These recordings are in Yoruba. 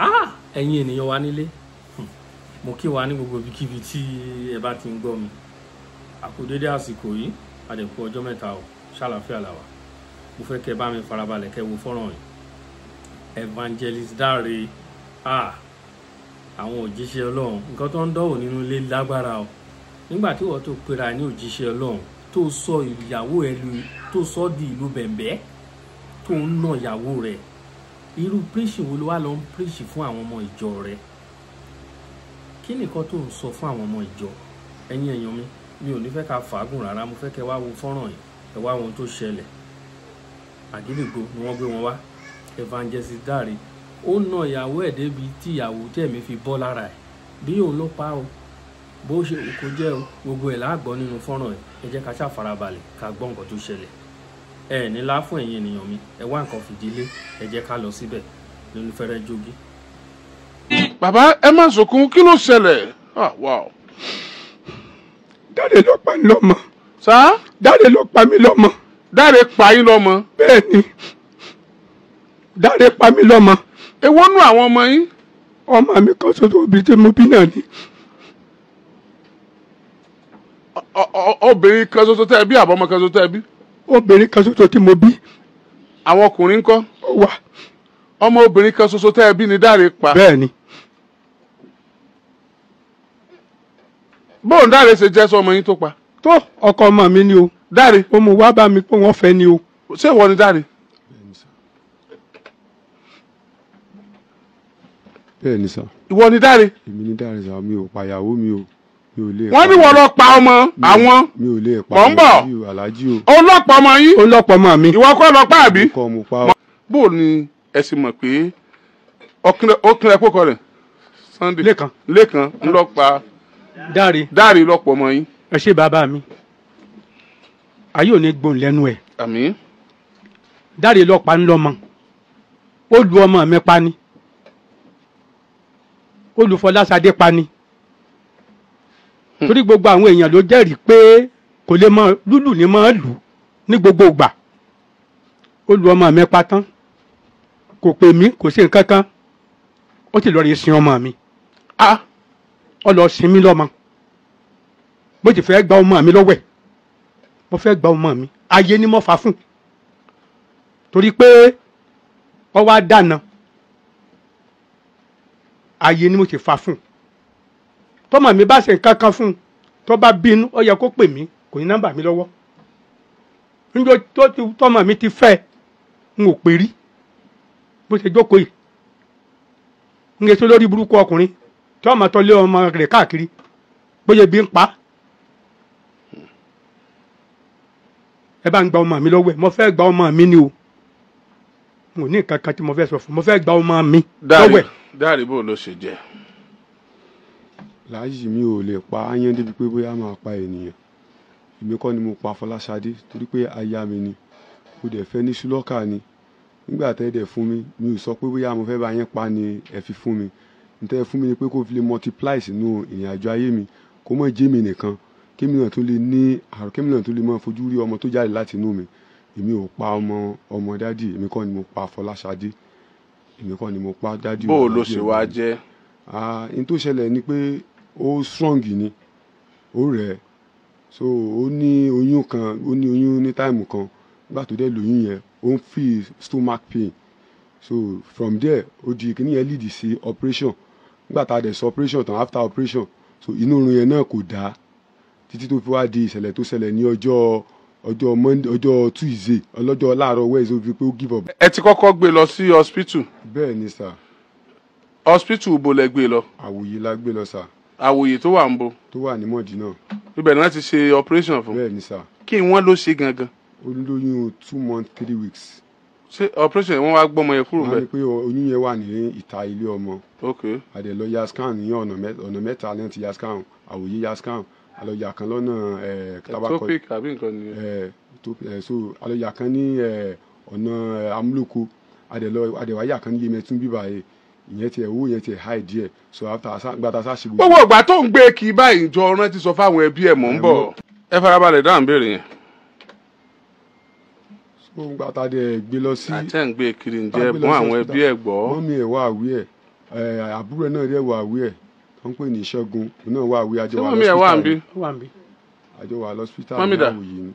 Ẹ̀yin ènìyàn wa nílé, mo kí wa ní gbogbo ibikíbi tí ẹ bá ti ń gbọ́ mi. Àkú dédé àsìkò yìí, àdẹ̀kù ọjọ́ mẹ́ta o, ṣàlàáfíà la wà. Mo fẹ́ kẹ́ bá mi farabalẹ̀ kẹ́ wo fọ́nrán yìí. Evangelist Dare, àwọn òjíṣẹ́ Ọlọ́run, nǹkan tó ń dánwò nínú ilé lágbára o. Nígbà tí wọ́n tó pera ní òjíṣẹ́ Ọlọ́run, tó sọ ìyàwó ẹ lu, tó sọ di ìlú bẹ̀m̀bẹ́, tó ń nà ìyàwó rẹ̀. Irú preaching wo ló wá lọ ń preach fún àwọn ọmọ ìjọ rẹ̀? Kí nìkan tó ń sọ fún àwọn ọmọ ìjọ? Ẹ̀yin èèyàn mi, mi ò ní fẹ́ ká fàágùn rárá, mo fẹ́ kẹ́ wá wo fọ́nrán yìí, ẹ wá ohun tó ṣẹlẹ̀. Àgídìgbò ni wọ́n gbé wọn wá. Evangelist Dare ó nà ìyàwó ẹ̀ débi tí ìyàwó tẹ̀mí fi bọ́ lára ẹ̀. Bí òun ló pa o, bó ṣe kò jẹ́ o, gbogbo ẹ̀ láàgbọ́ nínú fọ́nrán yìí. Ẹ jẹ́ ká ṣàfarabalẹ̀ ká gbọ́ nǹkan tó ṣẹlẹ̀. Ẹ ní lá fún ẹ̀yin ènìyàn mi, ẹ wá nǹkan fìdílé, ẹ jẹ́ ká lọ síbẹ̀ nínú fẹ́rẹ́ jogi. Bàbá, ẹ má sunkún, kí ló ṣẹlẹ̀? Ah, wow. Dáre ló pa mí lọ́mọ. Sá? Dáre ló pa mí lọ́mọ. Dáre pa yín lọ́mọ? Bẹ́ẹ̀ ni, Dáre pa mí lọ́mọ. Èwo nú àwọn ọmọ yín? Ọmọ mi kan ṣoṣo obìnrin tí mo bí náà ni. Obìnrin kan ṣoṣo tẹ́ ẹ bí àbọ̀mọ kan ṣoṣo tẹ́ ẹ bí? Obìnrin kan ṣoṣo tí mo bí. Àwọn ọkùnrin ńkọ́? Ó wà. Ọmọ obìnrin kan ṣoṣo tẹ́ ẹ bí ni Dáre pa? Bẹ́ẹ̀ ni. Bóun Dáre ṣe jẹ́ sọmọ yín tó pa? Tó, ọkọ ọmọ mi ni o. Dáre? Ó mú wá bá mi pé wọ́n fẹ́ ni o. Ṣé ìwọ ni Dáre? Bẹ́ẹ̀ ni sà. Ìwọ ni Dáre? Èmi ni Dáre sà, mi ò pa ìyàwó mi o. Mi ò lè pa. Wọ́n ní wọ́n lọ pa ọmọ àwọn. Mi ò lè pa. Mọ̀ ń bọ̀. Aláàjì o. Ọlọ́pàá ọmọ yín. Ọlọ́pàá ọmọ mi. Ìwọ kọ́ lọ pa àbí? Mo kọ́ mo pa o. Bó ni ẹ sì mọ̀ pé ọkùnrin ẹ̀kọ́ rẹ̀ Sunday Lékan. Lékan ńlọ́pa Dáre. Dáre lọ́pọ̀ ọmọ yín. Ẹ ṣé bàbá mi. Ayé ò ní gbóhùn lẹ́nu ẹ̀. Àmín. Dáre lọ́pa ńlọ́mọ. Ó lu ọmọ mi pa ni. Ó lu Fọláṣadé pa ni. Torí gbogbo àwọn èèyàn ló jẹ́rìí pé kò lè mọ lúlù ní mọ́ lù ní gbogbo ìgbà. Ó lu ọmọ mi pa tán. Kò pè mí, kò sí nǹkan kan. Ó sì lọ rí sin ọmọ mi. Ó lọ sin mí lọ́mọ. Mo ti fẹ́ gba ọmọ mi lọ́wọ́ ẹ̀. Mo fẹ́ gba ọmọ mi. Ayé ni mo fà fún. Torí pé ó wá dáná. Ayé ni mo ti fà fún. Tọ́mọ mi bá ṣe nǹkan kan fún un, tó bá bínú, ó yẹ kó pè mí, kò ní nọ́mbà mi lọ́wọ́. Níjọ́ tó ti tọ́mọ mi ti fẹ́, n ò pè rí. Bó ṣe jókòó yìí. N kì í ṣe lórí burúkú ọkùnrin tí ọmọ tó lé ọmọ rẹ̀ káàkiri, bóyá ebi ń pa. Ẹ bá ń gba ọmọ mi lọ́wọ́ ẹ̀, mo fẹ́ gba ọmọ mi ni o. N ò ní nǹkan kan tí mo fẹ́ sọ fún, mo fẹ́ gba ọmọ mi lọ́wọ́ ẹ̀. Dáre, bó ló ṣe jẹ́? Láàyè mi ò lè pa áyán débi pé bóyá máa pa ènìyàn. Èmi kọ́ ni mo pa Fọláṣadé torí pé aya mi ni. Mo dẹ̀ fẹ́ ní ṣúlọ́kà ni. Nígbà tẹ́ dẹ̀ fún mi, mi ò sọ pé bóyá mo fẹ́ bá yẹn pa ni ẹ fi fún mi. Ntẹ́ fún mi ni pé kó fi lè multiply sínú ìrìn àjò ayé mi, kó mọ̀ jẹ́ mi nìkan, kémi náà tó lè ní àrùn, kémi náà tó lè máa fojú rí ọmọ tó jáde láti inú mi. Èmi ò pa ọmọ ọmọ dádì, èmi kọ́ ni mo pa Fọláṣadé. Èmi kọ́ ni mo pa dádì. Bó ló ṣe wá jẹ́? N tó ṣẹlẹ̀ ni pé ó strong ni, ó rẹ̀, so ó ní oyún kan, ó ní oyún ní táìmù kan. Nígbà tó dẹ̀ lóyún yẹn, ó ń feel stomach pain. So from there, ó di kíní yẹn lead sí operation. Nígbà tá a dẹ̀ sọ operation tán, after operation, so inú oorun yẹn náà kò dáa títí tó fi wá di ìṣẹ̀lẹ̀ tó ṣẹlẹ̀ ní ọjọ́ Monday, ọjọ́ Tuesday, ọlọ́jọ́ láàárọ̀ Wednesday, ó fi pé ó give up. Ẹ ti kọ́kọ́ gbé lọ sí hospital? Bẹ́ẹ̀ ni sà. Hospital bo lẹ gbé lọ? Àwòyè la gbé lọ sà. Àwòyè tó wà ń bo? Tó wà ní Mọ̀dínà. Ibẹ̀ ni wọ́n ti ṣe operation fún? Bẹ́ẹ̀ ni sà. Kí wọ́n ló ṣe gangan? Ó lóyún 2 months 3 weeks. Ṣé operation yẹn wọ́n wá gbọ́mọ yẹn kúrò bẹ́ẹ̀? Wọ́n ní pé oyún yẹn wà ní ìta ilé ọmọ. Ok. A dẹ̀ lọ ya scan ní ọ̀nà mẹ́ta ní ti ya scan, Àwòyè ya scan, a lọ ya kan lọ́nà ectopic àbí nǹkan nìyẹn. So a lọ ya kan ní ọ̀nà Amúlòkó, a dẹ̀ wá ya kan ní Yemẹtún bíbá yẹn. Ìyẹn tiẹ̀ owó yẹn tiẹ̀ high díẹ̀. So after gbàtà sá ṣe gbogbo. Gbogbo ìgbà tó ń gbé kí báyìí jọ rántí sọ fáwọn ẹbí ẹ̀ mọ̀ ń bọ̀. Ẹ farabalẹ̀ dáhùn béèrè yẹn. So gbàtà dẹ̀ gbé lọ sí. Àtẹ̀ ń gbé kiri ń jẹ́ bọ́n àwọn ẹbí ẹ̀ gbọ́. Mọ́mí ẹ̀ wá àwí ẹ̀. Àbúrò náà dẹ̀ wà wí ẹ̀ tó ń pè ní Ṣẹ́gun, òun náà wà wí, àjọ Ṣé wà mọ́mí ẹ̀ wà ń bí? lọ́sítà. Ó wà níbí. Àjọ wà lọ́sítà Mọ́mí ní dà? Àwòyè ni.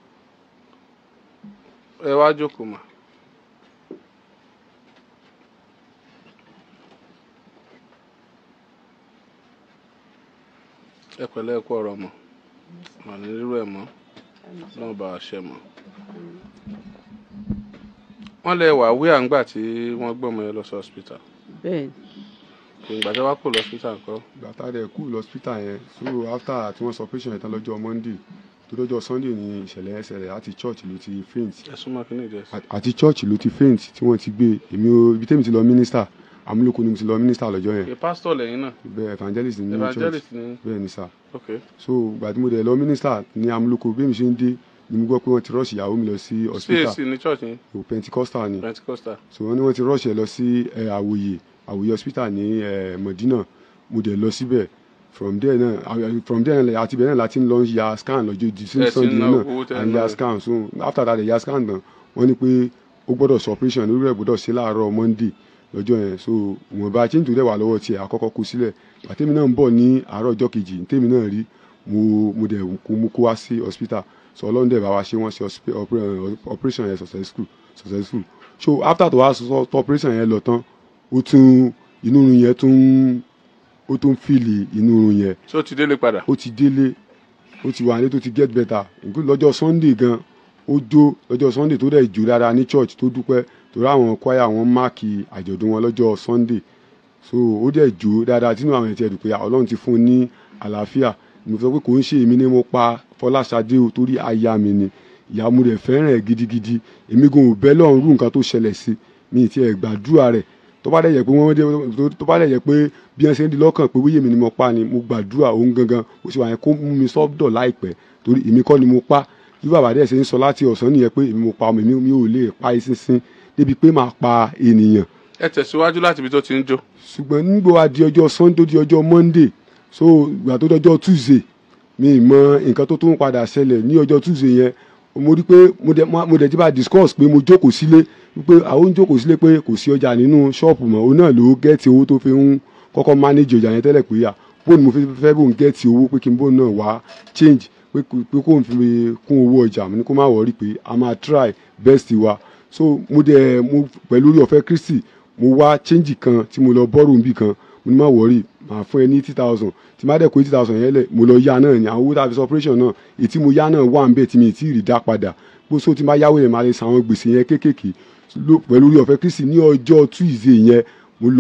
Ẹ wá jókòó mà. Ẹ pẹ̀lẹ́, ẹ kú ọ̀rọ̀ mọ̀ mà ní rírú ẹ̀ mọ́ náà bá a ṣe mọ́. Wọ́n lẹ wà wí àǹgbà tí wọ́n gbọ́mọ ẹ lọ sí hospital. Bẹ́ẹ̀. Ìgbà tí wọ́n kò lọ hospital nǹkan. Ìgbà tá a dẹ̀ kú lọ́sítà yẹn, so after tí wọ́n sọ operation yẹn tán lọ́jọ́ Monday, tó lọ́jọ́ Sunday ni ìṣẹ̀lẹ̀ yẹn ṣẹlẹ̀. Àti church ló ti faint. Ẹ súnmọ́ kí ní ìjẹsí. Àti church ló ti faint tí wọ́n ti gbé èmi o. Ibi tẹ́mi ti lọ minister, Amúlòkó ni mo ti lọ minister lọ́jọ́ yẹn. Ṣe pásítọ̀ lẹ́yìn náà? Bẹ́ẹ̀, evangelist ní church. Evangelist ni. Bẹ́ẹ̀ ni sir. Ok. So ìgbà tí mo dẹ̀ lọ minister ní Amúlòkó, bí èmi ṣe ń dé ni mo gbọ́ pé wọ́n ti rush ìyàwó mi lọ sí hospital. CAC ní church yín? O, Pentecostal ni. Pentecostal. So wọ́n ní wọ́n ti rush ẹ̀ lọ sí Àwòyè hospital ní Mọ̀dínà. Mo dẹ̀ lọ síbẹ̀. From there náà, àti ibẹ̀ náà láti ń lọ ya scan lọ́jọ́ di Ẹ ti ń Sunday ná náà. owó tẹ́ À ń ń ná ya rẹ̀. scan. So after that ya scan tán, wọ́n ní pé ó gbọ́dọ̀ ṣe operation lórí ẹ̀, gbọ́dọ̀ ṣe láàárọ̀ Monday lọ́jọ́ yẹn. So ìwọ̀nba change tó dẹ̀ wà lọ́wọ́ tiẹ̀ àkọ́kọ́ kó sílẹ̀. Àtẹ́mi náà ń bọ̀ ní àárọ̀ ọjọ́ kejì, tèmi náà rí, mo dẹ̀ kó mo kó wá sí hospital. So Ọlọ́run dẹ̀ bá wa ṣe, wọ́n ṣe operation yẹn successful. So after tó wá sọ tó operation yẹn lọ tán, ó tún inú run yẹn tún, ó tún feel inú run yẹn. Ṣé ó ti délé padà? Ó ti délé, ó ti wà ní tó ti get better. Include lọ́jọ́ Sunday gan, ó jó lọ́jọ́ Sunday, tó dẹ̀ jó dáadáa ní church, tó dúpẹ́ torí àwọn choir wọn mark àjọ̀dún wọn lọ́jọ́ Sunday. So ó dẹ̀ jó dáadáa tínú àwọn ẹ̀tí ẹ̀dùn pé Ọlọ́run ti fún un ní àlàáfíà. Mo sọ pé kò ń ṣe èmi ni mo pa Fọláṣadé o, torí aya mi ni, ìyá mo rẹ̀ fẹ́ràn ẹ̀ gidigidi. Èmi gan ò bẹ́ lọ́run rú nǹkan tó ṣẹlẹ̀ sí mi ì tiẹ̀ gbàdúrà rẹ̀. Tó bá dẹ̀ jẹ́ pé wọ́n dé, tó bá dẹ̀ jẹ́ pé bí wọ́n ṣe ń di lọ́kàn pé wíyèmí ni mo pa ni, mo gbàdúrà òun gangan ó sì wà yẹn kó mú mi sọ́dọ̀ láìpẹ́, torí èmi kọ́ ni mo pa. Bí bàbá dẹ̀ ṣe ń sọ láti ọ̀sán nìyẹn pé èmi mo pa ọmọ mi, mi ò lè pa eṣinṣin débi pé màá pa ènìyàn. Ẹ tẹ̀síwájú láti ibi tó ti ń jó. Ṣùgbọ́n nígbà wá di ọjọ́ Sunday tó di ọjọ́ Monday, so ìgbà tó dọjọ́ Tuesday, mi ì mọ nǹkan tó tún padà ṣẹlẹ̀ ní ọjọ́ Tuesday yẹn. Mo rí pé mo dẹ̀ ti bá discuss pé mo jókòó sílé, wípé àwọn ń jókòó sílé pé kò sí ọjà nínú ṣọ́ọ̀pù mọ́. Òun náà ló get owó tó fi ń kọ́kọ́ manage ọjà yẹn tẹ́lẹ̀, pé à bóun mo fẹ́ bóun get owó pé kí n bóun náà wá change pé kóun fi kún owó ọjà. Mo ní kó má worry, pé a máa try best wa. So mo dẹ̀ mo pẹ̀lú orí ọ̀fẹ́ Kristi, mo wá change kan tí mo lọ borrow níbì kan. Mo ní má worry, màá fún ẹ ní 80,000. Tí má dẹ̀ kó 80,000 yẹn lẹ̀, mo lọ yá náà ní àwọn owó tá a fi ṣe operation náà, èyí tí mo yá náà wà ń bẹ̀ tí mi ì tí ì rí dá padà bó. So tí má yáwó yẹn, máa lè san àwọn gbèsè yẹn kéékèèké. Pẹ̀lú orí ọ̀fẹ́ Kristi, ní ọjọ́ Tuesday yẹn, mo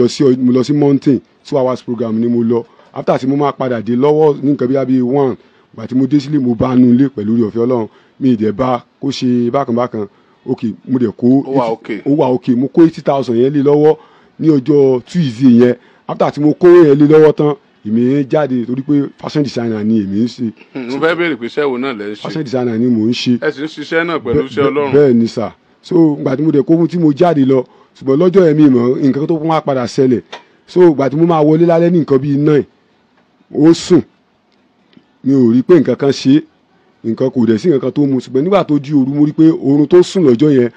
lọ sí mountain, 2 hours program ni mo lọ. After tí mo máa padà dé lọ́wọ́ ní nǹkan bíi 1, gbà tí mo dé sílé, mo bá nu ilé pẹ̀lú orí ọ̀fẹ́ Ọlọ́run. Mi ì dẹ̀ bá kó ṣe bákan bákan. Ok, mo dẹ̀ kó. Ó wà okay. Ó wà ok. Mo kó 80,000 yẹn lé lọ́wọ́ ní ọjọ́ Tuesday yẹn. After tí mo kó yẹn lé lọ́wọ́ tán, èmi jáde, torí pé fashion designer ni èmi ń ṣe. Mo fẹ́ béèrè pé iṣẹ́ wo náà lẹ́ ń ṣe? Fashion designer ni mò ń ṣe. Ẹ sì ń ṣiṣẹ́ náà pẹ̀lú iṣẹ́ Ọlọ́run. Bẹ́ẹ̀ ni sir. So ìgbà tí mo dẹ̀ kó fún tí mo jáde lọ, ṣùgbọ́n lọ́jọ́ yẹn mi mọ̀ nǹkan tó wá padà ṣẹlẹ̀. So ìgbà tí mo máa wọlé lálẹ́ ní nǹkan bíi 9, ó sùn, mi ò rí pé nǹkan kan ṣe é, nǹkan kò dẹ̀ sí nǹkan kan tó mu. Ṣùgbọ́n nígbà tó di òru, mo rí pé oorun tó sùn lọ́jọ́ yẹn,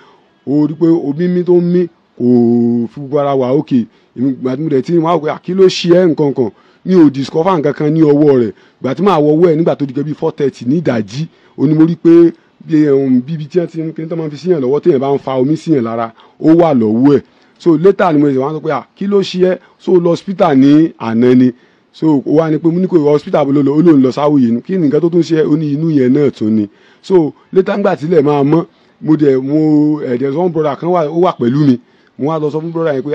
ó rí pé omi mi tó ń mí kò fi gbogbo ara wà òkè. Ìgbà tí mo dẹ̀ tí wọ́n á wò pé kí ló ṣe ẹ́ nǹkan kan, mi ò discover nǹkan kan ní ọwọ́ rẹ̀. Ìgbà tí màá wọ ọwọ́ ẹ̀ nígbà tó di gẹ́gẹ́ bí 4:30 ní ìdájí, ó ní mo rí pé bíbi tí wọ́n ti ń kí ní tó máa fi síyàn lọ́wọ́ téèyàn bá ń fa omi síyàn lára, ó wà lọ́wọ́ ẹ̀. So later ni mo ṣe wọ́n sọ pé kí ló ṣe ẹ́, so lọ hospital ní àná ni. So ó wá ní pé mo ní kò hospital bó ló lọ, ó lóun lọ sáwòye ni. Kí ni nǹkan tó tún ṣe ẹ́? Ó ní inú yẹn náà tún ni. So later ńgbà tílẹ̀ máa mọ́, mo dẹ̀ mo ẹ̀dẹ̀ sọ fún brother kan wà, ó wà pẹ̀lú mi. Mo wá lọ sọ fún brother yẹn pé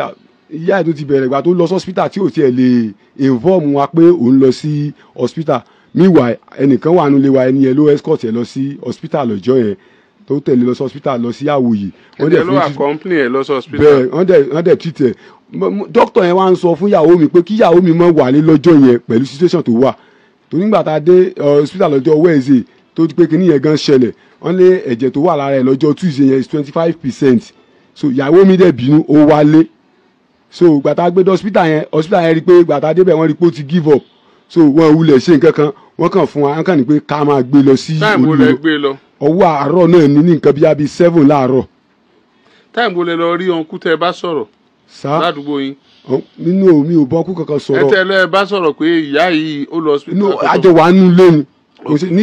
ìyá ẹ̀ tó ti bẹ̀rẹ̀, ìgbà tó lọ sí hospital tí ò tiẹ̀ lè inform wa pé òun lọ sí hospital. Meanwhile, ẹnìkan wà nílé wa, ẹni yẹn ló escort ẹ lọ sí hospital lọ́jọ́ yẹn, tó tẹ̀lé lọ sí hospital lọ sí Àwòyè. Wọ́n Ẹ̀jẹ̀ ló fún accompany ẹ̀ lọ sí hospital. Bẹ́ẹ̀, wọ́n dẹ̀ treat ẹ̀. Doctor yẹn wá ń sọ fún ìyàwó mi pé kí ìyàwó mi má wálé lọ́jọ́ yẹn pẹ̀lú situation tó wà, torí nígbà tá a dé hospital lọ́jọ́ Wednesday tó di pé kinní yẹn gan ṣẹlẹ̀, wọ́n lé ẹ̀jẹ̀ tó wà lára ẹ̀ lọ́jọ́ Tuesday yẹn is 25%. So ìyàwó mi dẹ̀ bínú, ó wálé. So ìgbà tá a gbé dé hospital yẹn, hospital yẹn rí i pé ìgbà tá a débẹ̀, wọ́n rí i pé ó ti give up. So wọ́n wulẹ̀ ṣe nǹkan kan, wọ́n kàn fún wa, wọ́n kàn ní pé ká máa gbé lọ sí Time wo lẹ olú. gbé lọ? Ọwọ́ àárọ̀ náà ní nǹkan bíi 7 láàárọ̀. Time wo lẹ lọ rí uncle tẹ́ ẹ bá sọ̀rọ̀ Sá ládùúgbò yín? Nínú mi ò bọ́ kú kankan sọ̀rọ̀. Ẹ tẹ́lẹ̀ ẹ bá sọ̀rọ̀ pé ìyá yìí ó lọ hospital. Inú àjọ wà nínú ilé ni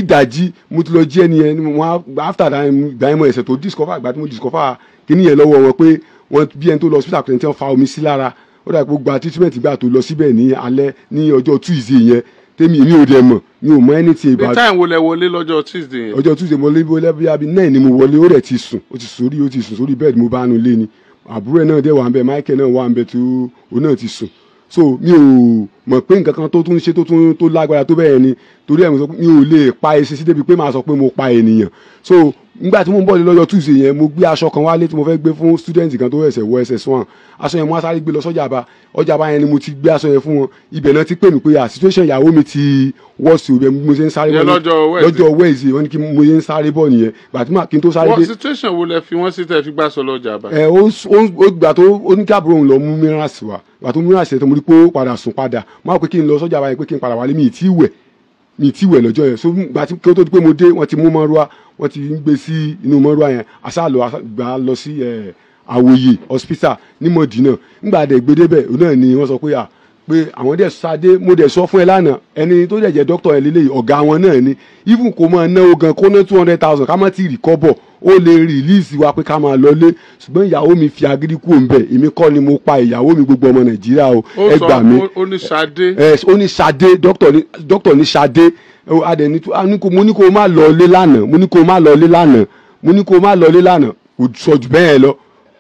nídàjí mo ti lọ jí ẹni yẹn wọn after that ìgbà yẹn mo ẹsẹ̀ tó discover, ìgbà tí mo discover kíní yẹn lọ́wọ́ wọn pé wọ́n bí ẹni tó lọ hospital kò ní tí wọ́n fa omi sí lára. Ó dà pé gba treatment gbà tó lọ síbẹ̀ ní alẹ́ ní ọjọ́ Tuesday yẹn tèmi mi ò dẹ̀ mọ̀, mi ò mọ̀ anything about. The time wo lẹ wọlé lọ́jọ́ Tuesday yẹn? Ọjọ́ Tuesday mo lé bí abi 9 ni mo wọlé, ó dẹ̀ ti sùn, ó ti sùn sórí, ó ti sùn sórí bed mo bá nu lé ni. Àbúrò ẹ̀ náà dẹ̀ wà ń bẹ̀, Michael náà wà ń bẹ̀ tó òun náà ti sùn. So mi ò mọ̀ pé nǹkan kan tó tún ṣe tó tún tó lágbára tó bẹ́ẹ̀ ni, torí ẹ̀ mo sọ pé mi ò lè pa eṣinṣin sí débi pé màá sọ pé mo pa ènìyàn. So nígbà tí mo ń bọ̀ lọ́jọ́ Tuesday yẹn mo gbé aṣọ kan wálé tí mo fẹ́ gbé fún student kan tó ẹsẹ̀ wọ SS1. Aṣọ yẹn mo wá sáré gbé lọ sọ́jà bá, ọjà bá yẹn ni mo ti gbé aṣọ yẹn fún wọn. Ibẹ̀ náà ti pè mí pé à situation ìyàwó mi ti wọ́ọ̀sì ibẹ̀ mo ṣe ń sáré bọ̀ lọ́jọ́ Wednesday, wọ́n ní kí mo ṣe ń sáré bọ̀ nìyẹn. Gbà tí kí n tó sáré dé. What situation wo lẹ fi wọ́n sí tẹ́ fi gbà sọ lọ́jà bá? Ẹ ó gbà tó ó ní kí àbúrò òun lọ mú minerals wá, gbà tó minerals yẹn tó mo rí pé ó padà sùn padà, mo á pé kí n lọ sọ́jà bá yẹn pé kí n padà wálé, mi ì tí wẹ̀, mi ti wẹ̀ lọ́jọ́ yẹn. So gba tí kí ó tó di pé mo dé wọ́n ti mú mọ́rúwá, wọ́n ti ń gbé sí inú mọ́rúwá yẹn, àṣà lọ gbà lọ sí Àwòyè hospital ní Mọ̀dínà. Ńgbà dẹ̀ gbé débẹ̀ òun náà ni wọ́n sọ pé à pé àwọn dẹ̀ sáadé, mo dẹ̀ sọ fún ẹ lánàá ẹni tó dẹ̀ jẹ́ dókítà ẹ lélẹ́yìí ọ̀gá wọn náà ni, even kò máa náwó gan kó ná 200,000 ká má ti rí kọ́bọ̀, ó lè rìlíìsì wa pé ká máa lọlé. Ṣùgbọ́n ìyàwó mi fi agídí kú òun bẹ̀, èmi kọ́ ni mo pa ìyàwó mi, gbogbo ọmọ Nàìjíríà o, ẹ gbà mí. Ó ní Ṣadé. Ó ní Ṣadé, dókítà ní Ṣadé. Mo ní kó má lọlé lánàá, mo ní kó má lọlé lánàá, mo ní kó má lọlé lánàá, kò sọ jù bẹ́ẹ̀ lọ.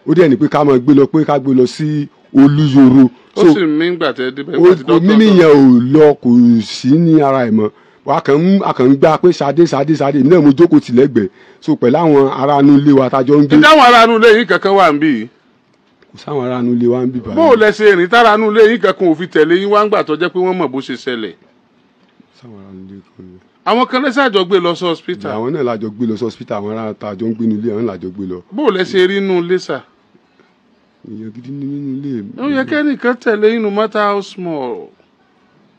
Ó dẹ̀ ní pé ká máa gbé lọ, pé ká gbé lọ sí Olúyòrò. Ó sì mí gbà tẹ́ débẹ̀ gbà tí dókítà mímí yẹn ò lọ, kò sí ní ara ẹ̀ mọ́. A kàn ń gbá pé Ṣadé Ṣadé Ṣadé, èmi náà mo jókòó tì lẹ́gbẹ̀ẹ́. So pẹ̀lú àwọn ará inú ilé wa tájọ ń gbé. Ǹjẹ́ àwọn ará inú ilé yín kankan wà níbí? Kò sáwọn ará inú ilé wa ń bí báyìí. Bó o lẹ ṣe rìn tára inú ilé yín kankan ò fi tẹ̀lé yín wá ń gbà tó jẹ́ pé wọ́n mọ̀ bó ṣe ṣẹlẹ̀? Sáwọn ará inú ilé kan ni. Àwọn kan lẹ́sẹ̀ àjọ gbé lọ sí hospital. Àwọn náà lájọ gbé lọ sí hospital, àwọn ará tájọ ń gbé inú ilé, àwọn lájọ gbé lọ. Bó o lẹ ṣe rí inú ilé sà? Èèyàn gidi ní nínú ilé mi. Ó yẹ kẹ́nìkan tẹ̀lé yín, no matter how small.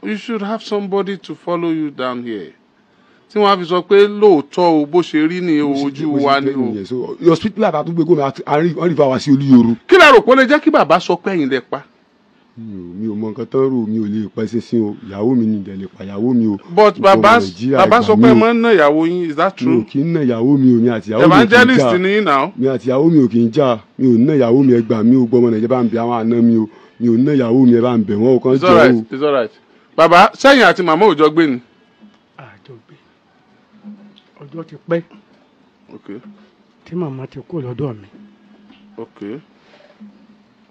You should have somebody to follow you down here. Tí wọ́n á fi sọ pé lóòótọ́ o, bó ṣe rí ni ojú wa ni o. Hospital àtàtúgbò gómìnà wọ́n rí fa wá sí Olúyòrò. Kí la rò pé ó lè jẹ́ kí bàbá sọ pé ẹ̀yin lẹ pa? Mi ò mọ nǹkan tán rò, mi ò lè pa ṣinṣin o, ìyàwó mi ni ìdẹ̀ lè pa ìyàwó mi o. But bàbá sọ pé ẹ máa ń ná ìyàwó yín, is that true? Mi ò kí ń ná ìyàwó mi o, mi àti ìyàwó mi ò kí ń jà. Evangelist ni yín now. Mi àti ìyàwó mi ò kí ń jà, mi ò ná ìyàwó mi, ẹ gbà mí o, gbọ́mọ Nàìjíríà bá ń bẹ àwọn àna mi o, mi ò ná ìyàwó mi, ẹ bá ń bẹ̀ wọ́n o kàn jẹ́ o. It's all right. Bàbá sẹ́yìn àti màmá ò jọ gbé ni. Àjọ gbé, ọjọ́ ti pẹ́ tí màmá ti kú lọ́dọ̀ mi.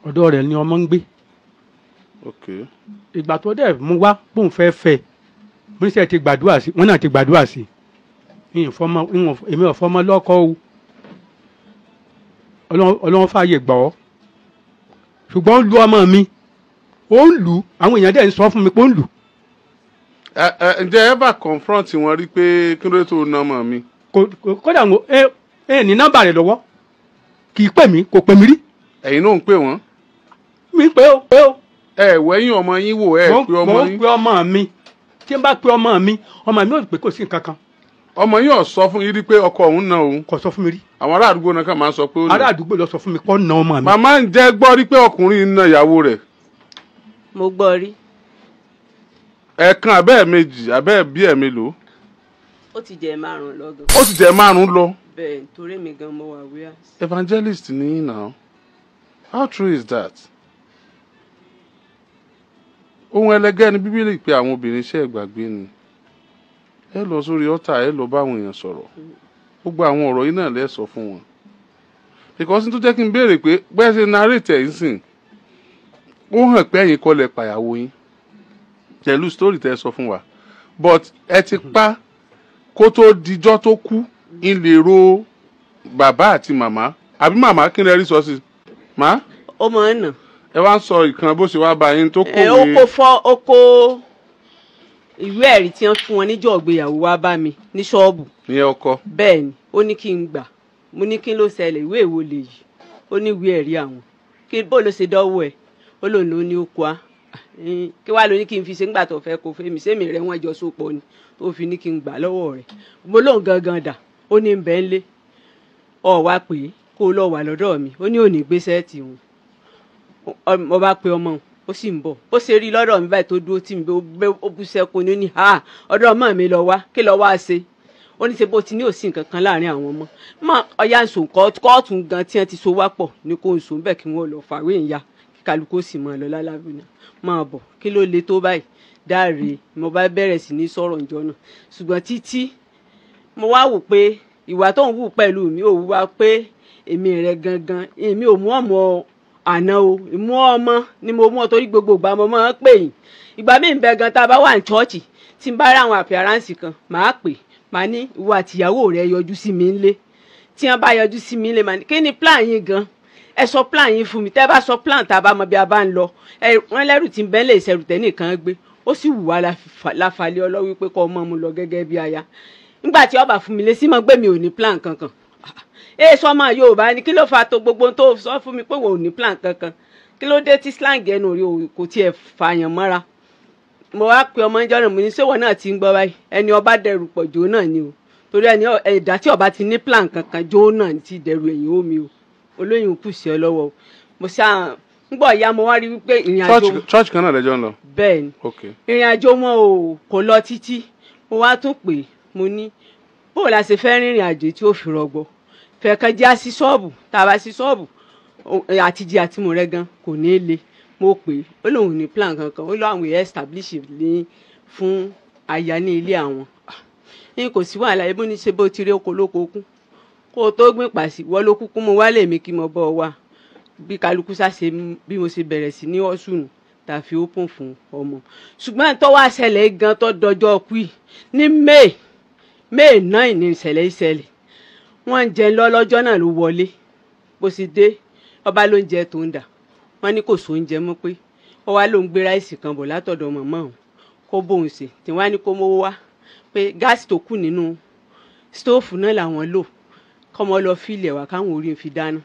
Ọ̀dọ̀ rẹ̀ ni ọmọ ń gbé. Ìgbà tó dẹ̀ mú wá bóun fẹ́ fẹ́, mínísítà ti gbàdúrà sí, wọn náà ti gbàdúrà sí. Èmi ò fọmọ lọ́kọ o, Ọlọ́run fààyè gbà ọ́. Ṣùgbọ́n ó lu ọmọ mi, ó ń lù, àwọn èèyàn dẹ̀ ń sọ fún mi pé ó ń lù. Ǹjẹ́ ẹ bá confront wọn rí pé kí ló tó na ọmọ mi? Kódà ẹ ní nọ́mbà rẹ̀ lọ́wọ́, kì í pè mí, kò pè mí rí. Ẹ̀yin náà ń pè wọ́n? Mi pè ó, pè ó. Ẹ wẹ́yìn ọmọ yín wò, ẹ pè ọmọ yín. Mo ń pe ọmọ mi, tí n bá pe ọmọ mi, ọmọ mi ò pé kò sí nǹkan kan. Ọmọ yín ò sọ fún yín rí pé ọkọ òun na òun? Kò sọ fún mi rí. Àwọn ará àdúgbò náà kàn máa ń sọ pé ó nà. Ará àdúgbò ló sọ fún mi pé ó na ọmọ mi. Màmá ń jẹ́ gbọ́ rí pé ọkùnrin na ìyàwó rẹ̀? Mo gbọ́ rí. Ẹ̀ẹ̀kan abẹ́ méjì abẹ́ bí ẹ̀ mélòó? Ó ti jẹ́ 5 lọ gan. Ó ti jẹ́ 5 lọ. Bẹ́ẹ̀ torí mi gan mo wà wíyà. Evangelist ni yín now. How true is that? Ohun ẹlẹgẹ́ ni Bíbélì pé àwọn obìnrin iṣẹ́ ìgbàgbé ni. Ẹ lọ sórí ọ́tà, ẹ lọ bá àwọn èèyàn sọ̀rọ̀. Gbogbo àwọn ọ̀rọ̀ yìí náà lẹ́ sọ fún wọn. Because tó jẹ́ kí n béèrè pé bẹ́ẹ̀ ṣe narrate ẹ̀ ń sìn, ó hàn pé ẹ̀yin kọ́ lẹ pàyàwó yín pẹ̀lú story tẹ́ sọ fún wa. But ẹ ti pa kó tó dijọ́ tó kú, ń lè ro bàbá àti màmá. Àbí màmá kí lẹ rí sọ sí? Màá? Ó máa ń nà. Ẹ wá ń sọ ìkan bó ṣe wá bá yín tó kòwé. Ó kó fọ́, ó kó ìwé ẹ̀rí tí wọ́n fún wọn níjọ́ ìgbéyàwó wá bá mi ní ṣọ́ọ̀bù. Ìyẹn ọkọ. Bẹ́ẹ̀ ni, ó ní kí n gbà. Mo ní kí ló ṣẹlẹ̀, ìwé èwo lèyí? Ó ní ìwé ẹ̀rí àwọn. Kí bó ló ṣe dánwò ẹ̀? Ó lòun ló ní ó kó a. Kí wàá ló ní kí n fi ṣe ńgbà tó fẹ́ kó fẹ́ mi, ṣé mi rẹ̀ wọ́n jọ sopọ̀ ni tó fi ní kí n gbà lọ́wọ́ rẹ̀. Mo lóun gangan dà, ó ní ń bẹ́ ń lé. Ó wá pè é kó lọ wà lọ́dọ̀ mi, ó ní òní gbé sẹ́ẹ̀tì òun. Mo bá pe ọmọ òun, Ó sì ń bọ̀ bó ṣe rí lọ́dọ̀ mi báyìí tó dúró tì mí, ó bú sẹ́kún ní ha, ọ̀dọ̀ ọmọ mi lọ wá, kí lọ wá ṣe? Ó ní ṣe bó ti ní òsì nǹkan kan láàrin àwọn ọmọ mọ ọyá ń sùn kóòtù gan tí wọ́n ti so wá pọ̀ ní kó ń sùn bẹ́ẹ̀ kí wọ́n lọ fàwé ìyá, kí kálukú ó sì mọ lọ lálàbìnà máa bọ̀. Kí ló le tó báyìí? Dáre mo bá bẹ̀rẹ̀ sí ní sọ̀rọ̀ ǹjọ́ náà, ṣùgbọ́n títí mo wá wò pé ìwà tó ń wù pẹ̀lú mi ò wá pé èmi rẹ̀ gangan, èmi ò mú ọmọ àná o, ìmú ọmọ ni mo mú ọ, torí gbogbo ìgbà mo máa ń pè yín. Ìgbà míì ń bẹ gan tá a bá wà ní ṣọ́ọ̀ṣì, tí n bá rí àwọn àpẹ̀ránsì kan, màá pè, màá ní ìwọ àtìyàwó rẹ yọjú sí mi ńlé. Tí wọ́n bá yọjú sí mi ńlé, màá ní kí ni plan yín gan, ẹ sọ plan yín fún mi. Tẹ́ bá sọ plan, tá a bá mọ bí a bá ń lọ. Ẹ wọ́n lẹ́rù tí ń bẹ́ lè ṣẹrù tẹ́nìkan gbé, ó sì wù wá láfalẹ́ ọlọ́wí pé kọ́ ọmọ mu lọ gẹ́gẹ́ bí aya. Nígbà tí ọba fún mi lé sí mọ́ gbé mi ò ní plan kankan. Ẹ sọ ọmọ Yorùbá ni, kí ló fa tó gbogbo tó sọ fún mi pé wò ó ní plan kankan? Kí ló dé tí slang ẹnu rí kò tiẹ̀ fààyàn mọ́ra? Mo wá pe ọmọ ìjọ náà, mo ní ṣéwọ náà ti ń gbọ́ báyìí, ẹni ọba dẹrù pọ̀ jò náà ni o, torí ẹni ẹ̀dá tí ọba ti ní plan kankan jò náà ti dẹrù ẹ̀yìn omi o, olóyún kù sí ọ lọ́wọ́ o. Mo ṣáà ń gbọ́ ìyá, mo wá rí wípé ìrìn àjò church kan náà lẹ́jọ́ ń lọ. Bẹ́ẹ̀ ni, ìrìn àjò wọn ò kò lọ títí. Mo wá tún pè, mo ní bó la ṣe fẹ́ rìnrìn àjò tí ó fi rọgbọ, fẹ́ kan já sí ṣọ́ọ̀bù, tá a bá sí ṣọ́ọ̀bù àtijọ́ àti mo rẹ gan kò ní í le. Mo pè, ó lóun ní plan kankan, ó lọ àwọn èèyàn establish ní fún aya ní ilé àwọn. Ní kò sí wàhálà, ebó ní ṣe bó ti rí oko lóko kún kó o tó gbìn pàṣẹ wọ́n ló kúkú mo wálé mi kí mo bọ́ ọ wá. Bí kálukú ṣàṣe bí mo ṣe bẹ̀rẹ̀ sí ní ọ̀ṣun tá a fi open fún ọmọ. Ṣùgbọ́n tó wá ṣẹlẹ̀ gan tó dọjọ́ kú yìí ní May 9 ní ìṣẹ̀lẹ̀ ìṣẹ̀lẹ̀. Wọ́n ń jẹ lọ lọ́jọ́ náà ló wọlé, bó sì dé ọba ló ń jẹ tó ń dà, wọ́n ní kò sóúnjẹ mọ́, pé ó wá ló ń gbé ráìsì kan bọ̀ látọ̀dọ̀ màmá òun kó bóun ṣe, tí wọ́n á ní kó mówó wá pé gáàsì tó kù nínú stóòfù náà làwọn lò, kọ́mọ lọ fílẹ̀ wá káwọn orí fi dáná.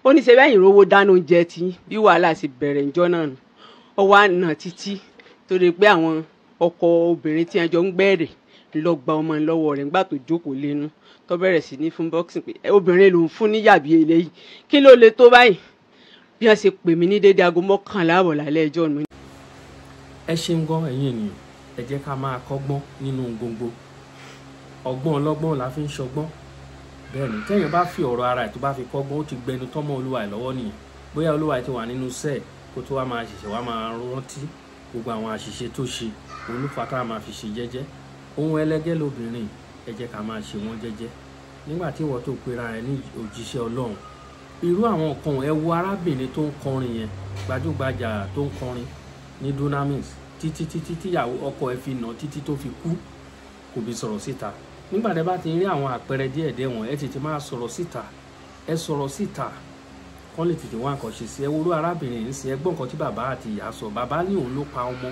Ó ní ṣe bẹ́yìn rówó dáná oúnjẹ tí bí wàhálà ṣe bẹ̀rẹ̀ ńjọ́ náà nù. Ó wá nà títí torí pé àwọn ọkọ obìnrin tí wọ́n jọ ń gbẹ́rẹ̀ lọ gba ọmọ lọ́wọ́ rẹ̀ nígbà tó jókòó lẹ́nu, tó bẹ̀rẹ̀ sí ní fún boxing pé obìnrin lòún fún níyàbí eléyìí, kí ló le tó báyìí? Bí wọ́n ṣe pè mí ní dédé 11:30 lálẹ́ ẹjọ́ mi. Ẹ ṣeun gan ẹ̀yin ènìyàn, ẹ jẹ́ ká máa kọ́gbọ́n nínú gbogbo. Ọgbọ́n ọlọ́gbọ́n la fi ń ṣọgbọ́n. Bẹ́ẹ̀ ni, tẹ́yìn bá fi ọ̀rọ̀ ara ẹ̀ tó bá fi kọ́gbọ́n, ó ti gbẹnu tọ́mọ olúwa ẹ̀ lọ́wọ́ nìyẹn. Bóyá olúwa ẹ̀ ti wà nínú sẹ́ẹ̀ kó tó wá máa ṣẹ̀ṣẹ̀ wá máa rántí gbogbo àwọn àṣìṣe tó ṣe, olúfa tá a máa fi ṣe jẹ́jẹ́. Ohun ẹlẹ́gẹ́ lobìnrin, ẹ jẹ́ ká máa ṣe wọ́n jẹ́jẹ́. Nígbà tí ìwọ tó pera ẹ ní òjíṣẹ́ Ọlọ́run, irú àwọn nǹkan ẹ wo arábìnrin tó ń kọrin yẹn, gbajúgbajà tó ń kọrin ní Dunamis, títí títí tíyàwó ọkọ ẹ fi nà títí tó fi kú, kò bí sọ̀rọ̀ síta. Nígbà tẹ́ bá ti rí àwọn àpẹẹrẹ díẹ̀ díẹ̀ wọ̀n, ẹ tètè máa sọ̀rọ̀ síta, ẹ sọ̀rọ̀ síta kán lè tètè wá nǹkan ṣe sí ẹ. Worú arábìnrin yìí ń sin, ẹ gbọ́ nǹkan tí bàbá àti ìyá sọ. Bàbá ní òun ló pa ọmọ,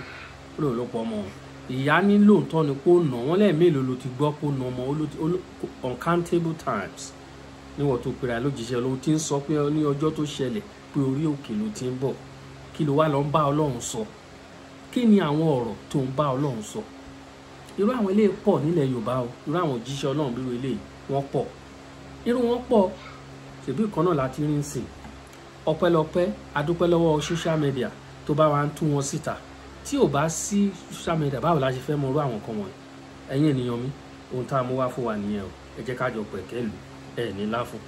ó lóun ló pa ọmọ òun. Ìyá ní lóòótọ́ ni kó nà wọ́n lẹ́ẹ̀mélòó ló ti gbọ́ kó nà ọmọ, uncountable times. Níwọ̀n tó pera lójíṣẹ́ ló ti ń sọ pé ní ọjọ́ tó ṣẹlẹ̀ pé orí òkè ló ti ń bọ̀, kí ló wá lọ ń bá Ọlọ́run sọ? Kí ni àwọn ọ̀rọ̀ tó ń bá Ọlọ́run sọ? Irú àwọn eléyìí pọ̀ nílẹ̀ Yorùbá o, irú àwọn òjíṣẹ́ Ọlọ́run bírú eléyìí wọ́n pọ̀, irú wọn pọ̀. Ṣèbí kan náà láti rí ń sìn. Ọpẹ́lọpẹ́ adúpẹ́ lọ́wọ́ social media tó bá wa ń tú wọn síta. Tí ò bá sí social media, báwo la ṣe fẹ́ mọ irú àwọn kan wọ̀nyí? Ẹ̀yin ènìyàn mi, ohun tá a mú wá fún wa nìyẹn o. Ẹ jẹ́ ká jọ pẹ̀kẹ́ lù ẹ̀ ní láfún.